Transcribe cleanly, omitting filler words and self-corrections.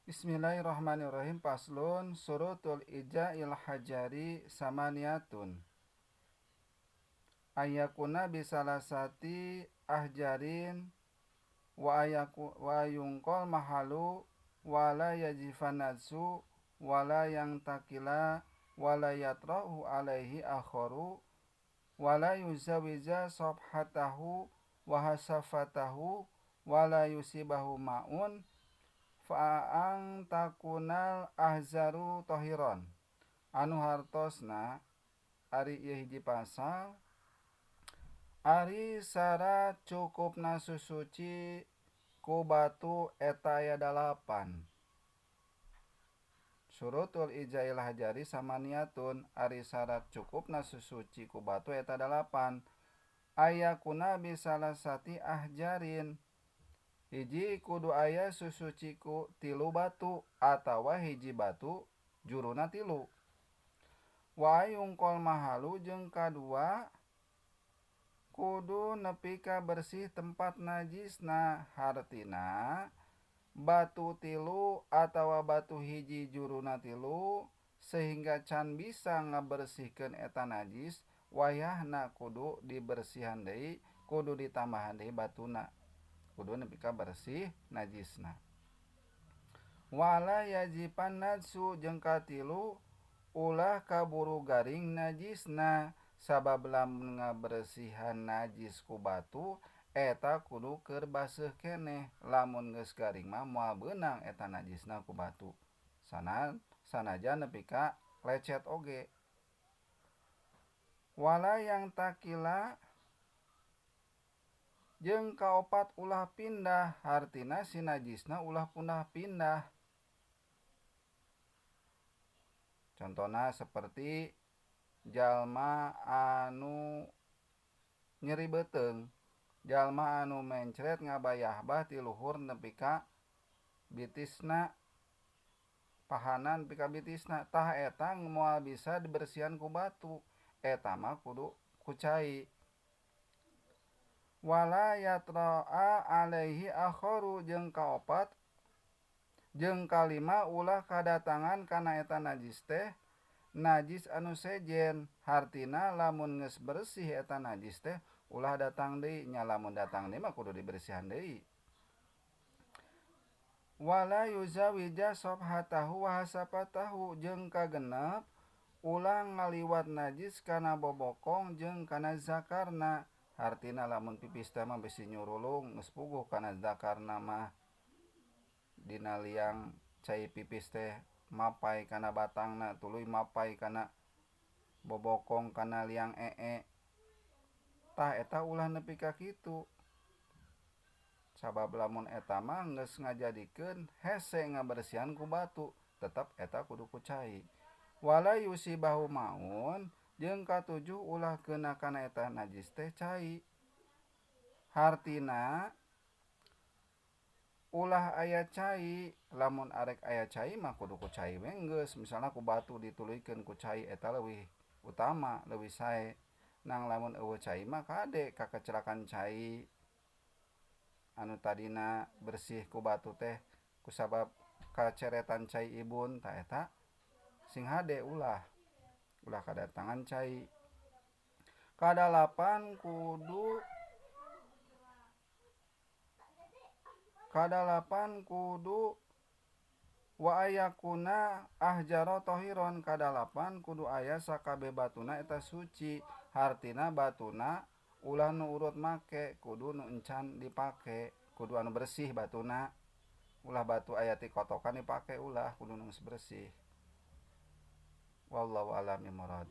Bismillahirrahmanirrahim. Faslun surutul ija'il hajari samaniyatun. Ayakuna bisalasati ahjarin wa ayaku wa yungqal mahalu wala yajifanatsu wala yang takila wala yatrahu alaihi akharu wala yuzawija sabhatahu wa hasafatahu wala yusibahu ma'un fa'ang takunal ahzaru tohiron. Anu hartosna ari ieu hiji pasal ari syarat cukupna susuci ku batu eta aya 8. Surutul ijail hajari samaniatun ari syarat cukupna susuci ku batu eta 8. Ayakuna bisalasati ahjarin hiji kudu aya susuci ku 3 batu atawa hiji batu juruna 3. Wa yungkol mahalu jeung kadua kudu nepi ka bersih tempat najisna, hartina batu 3 atawa batu hiji juruna 3 sehingga can bisa ngabersihkeun eta najis, wayahna kudu dibersihan deui, kudu ditambahan deui batuna, kudu nepi ka bersih najisna. Wala yajipan najsu jeung katilu ulah kaburu garing najisna, sabab lamun ngabersihan najis ku batu eta kudu keur baseuh keneh, lamun geus garing mah moal beunang eta najisna ku batu, sanajan nepi ka lecet oge. Wala yang takila jeung kaopat ulah pindah, hartina si najisna ulah pundah pindah. Contohna seperti jalma anu nyeri beuteung, jalma anu mencret ngabayahbah ti luhur nepi ka bitisna, pahanan nepi ka bitisna, tah eta moal bisa dibersihan ku batu, eta mah kudu ku cai. Wala yatra'a alaihi akharu jeung kaopat jeung kalima ulah kadatangan kana eta najis teh najis anu sejen, hartina lamun geus bersih eta najis teh ulah datang deui, nya lamun datang deui mah kudu dibersihan deui. Wala yuzawija sabhatahu wa hasafatahu jeung kagenep ulah ngaliwat najis kana bobokong jeung kana zakarna, hartina lamun pipis teh mah bisi nyurulung geus puguh kana zakarna mah, dina liang cai pipis teh mapai kana batangna tuluy mapai kana bobokong kana liang ee, tah eta ulah nepi ka kitu, sabab lamun eta mah geus ngajadikeun hese ngabersihan ku batu, tetep eta kudu ku cai. Wala yusibahu maun jeung katujuh ulah keuna kana eta najis teh cai, hartina ulah aya cai, lamun arek aya cai mah kudu ku cai we geus, misalna ku batu dituluykeun ku cai eta leuwih utama leuwih sae, nang lamun eueuh cai mah kade kakecelakan cai anu tadina bersih ku batu teh kusabab kaceretan cai ibun, tah eta sing hade ulah ulah kadatangan cai. Kadalapan kudu wa ayakuna ahjara tohiron, kadalapan kudu aya sakabeh batuna eta suci, hartina batuna ulah nu urut make, kudu nu encan dipake, kudu anu bersih batuna, ulah batu aya ti kotokan dipake, ulah kudu nu geus bersih. Wallahu a'lam bishawab.